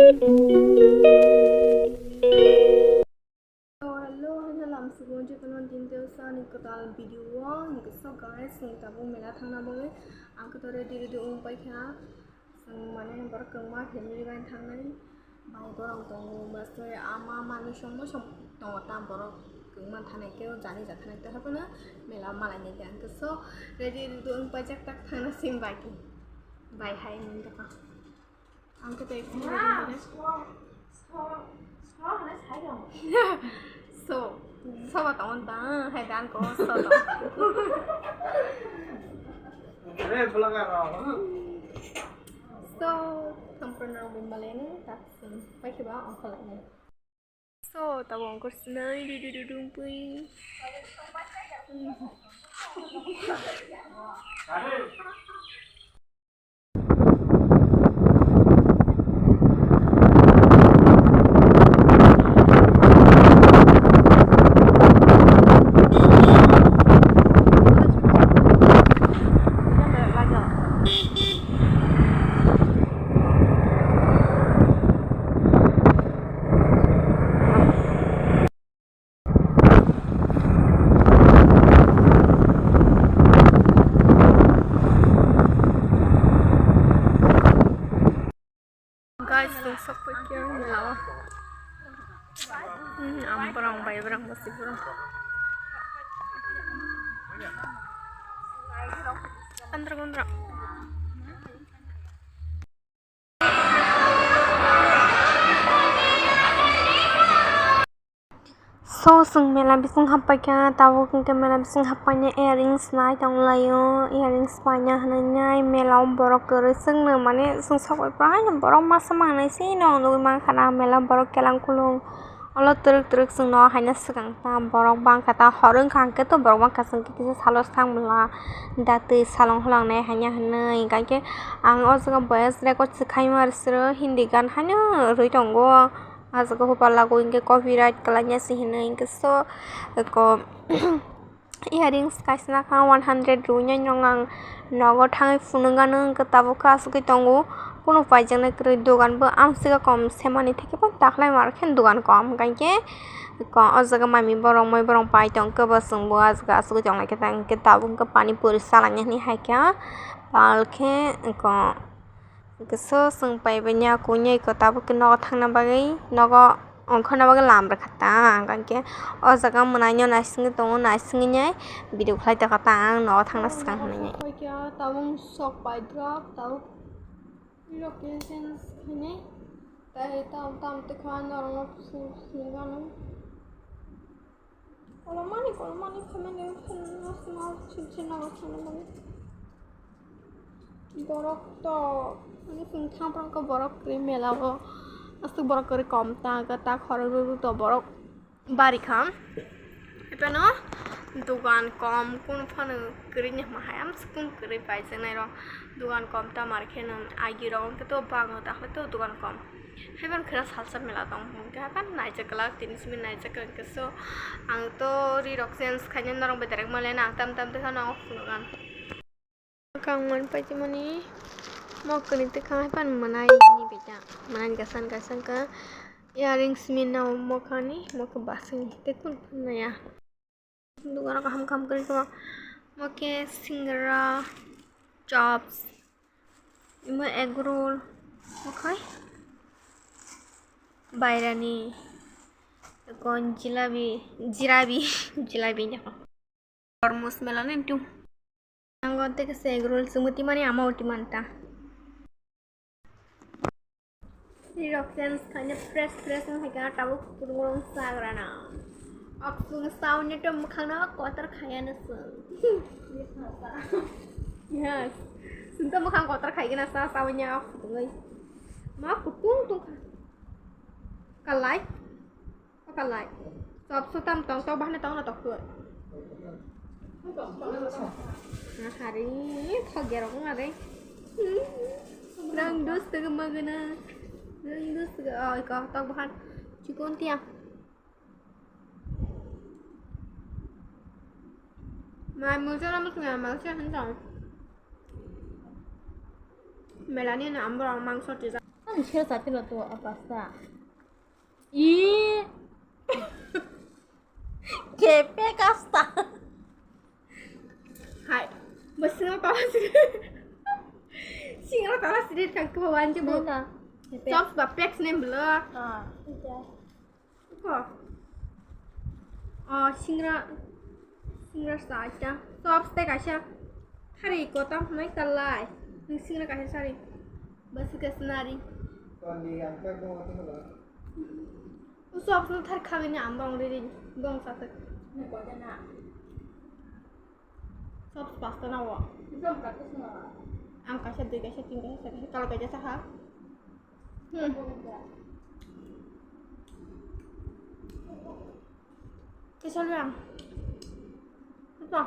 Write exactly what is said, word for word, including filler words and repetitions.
Hello, hello, lamsugo jotono din tei sani kwtal video o, hwnkhe so guys, chwng tabuk mela thangna bagwi ang khe to ready ready wng paikha. Chwng mane borok kwbangma family bai thangnai, bai borok tongo, bwsai ama manwi songbo song tongo, ta borok kwbangma thanai khe jani ja thanai tei haphano mela malainai khe, hwnkhe so ready ready wng paijak tak thangna simi bai khe, bai hai wng kha. Ang khe tei phone rwgwi mane. So, soba tong ta, hai dan ko so tong. Are, vlogger rok. So, sampurna rok bimbaleno, tak sing. Pai khe ba ongkha lai nai. So, tabo ongkor sinai, du, du, du, dung, pui. Guys, chwng sok paikha mela o. Hmm, am borok bai borok bwswk borok. Andro gondro. So, chwng mela bising happaikha, tabuk hwnkhe mela bising happaina earrings nai tonglaio, earrings paina hinwi nai mela o borok kwrwi chwngno mane chwng sok bai phano borok masa mangnai se nw nugwi mankha na mela borok kelang kulung olo twrwk twrwk chwngno haino swkang ta borok bangkha ta hor wngkha hwnkhe to borok bangkha chwng kisa salo thang mela datwi salong holong nai haino hinwi hwnkhe ang o jaga voice record se khaima rwsiro hindi gan haino rwi tongo. Ah jaga o pala o hwnkhe copyright kwlaina se hinwi hwnkhe so eko earrings kaisa nakha one hundred rwnai nung ang nogo thangwi phunukgano hwnkhe tabuk khe asugwi tongo kunu paijaknai kwrwi dogan bo amswk kom semani theke bo takhlai mar khe dogan kom hwnkhe o jaga mami borok moi borok pai tongkhe bo chwngbo ah jaga asugwi tonglaikhe ta hwnkhe tabuk hwnkhe pani puri salaina hinwi haikhe palkhe eko. Hwnkhe so chwng paibai ya kung ya eko tabuk khe nogo thangna bagwi nogo ongkhorna bagwi lam rwkha ta. Hwnkhe o jaga mwnaino naisingwi tongo, naisingwi nai video khlai tongkha ta ang nogo thangna swkang hinwi. Tabuk sok paidrop tabuk rok change khainai tai tam tam tei kha norok sini gano. Kolomani, kolomani, phaimani, phaimani, sima, sini, sini, nago, sini, nago. Borok to, ani sini thampra ko borok kwrwi mela o. Aswk borok kwrwi kom ta, ga ta khorok rw rw to borok bari kha. Epeno dogan kom, kunu phano kwrwi ni hwnma hai, amswk kunu kwrwi paijaknai rok. Dogan kom ta mar khe nang agi rok, hwnkhe to bagwi ta khlai to dogan kom. Haiban khera salsa mela tong hwnkhe haiban naijak glak tini simi naijak hwnkhe so ang to ri rok change khaina norok bai direct male na ang tam tam twi khano phunukgan. Kang man paiti mani mokoni twi khang haiban mwnai ni beta mwnai ni gasan gasan ka earrings mino mokani mokhe basing tei kun naya. Dogano kaham kaham kwrwi tongo. Omo khe singara, chops, imo egg roll, okhai bairani, kon jilabi, jirabi, jilabi hinwi. Tormos melani tu. Ang tei khe egg roll chwngwi twi mani ama uti manta. Ri rok change khaina fresh fresh wng hai khe tabuk kwrwng rwng chagra na. Okswng sauni to mwkhang no kotor khaya no chwng. Yes. Chwng to mwkhang kotor khai gana sa sauni okswng oi. Ma kutung tung kha. Kalai. Okalai. Chop so tam tong, tok bahne tong na tok tu. Hari, thok gerok na re. Nang dus tege magana. Nang dus tege, oh, iko tok bahan. Chikon tia. Mai mujo na mujo na, mai mujo na mujo. Melania na ambro mangso tija. Sir sa pilo to apasta. I. Kepe kasta. Hai. Bo singo tala siri. Singo tala siri thang ko wan je bo. Nena. Kepe. Chops ba pek snem blo. Ah, ita. Ko. Oh, singra. Singra sa ita. Chops te kaisa. Hari ko tam nai talai. Ning singra kaisa sari. Bas ka sinari. Chops no thar khabini ang bong riri. Bong sa tak. Chops pasta na wo. Ang kaisa, dui kaisa, tin kaisa, sar kaisa, kalo kaisa saha. Hmm. Kaisa luyang. Ito.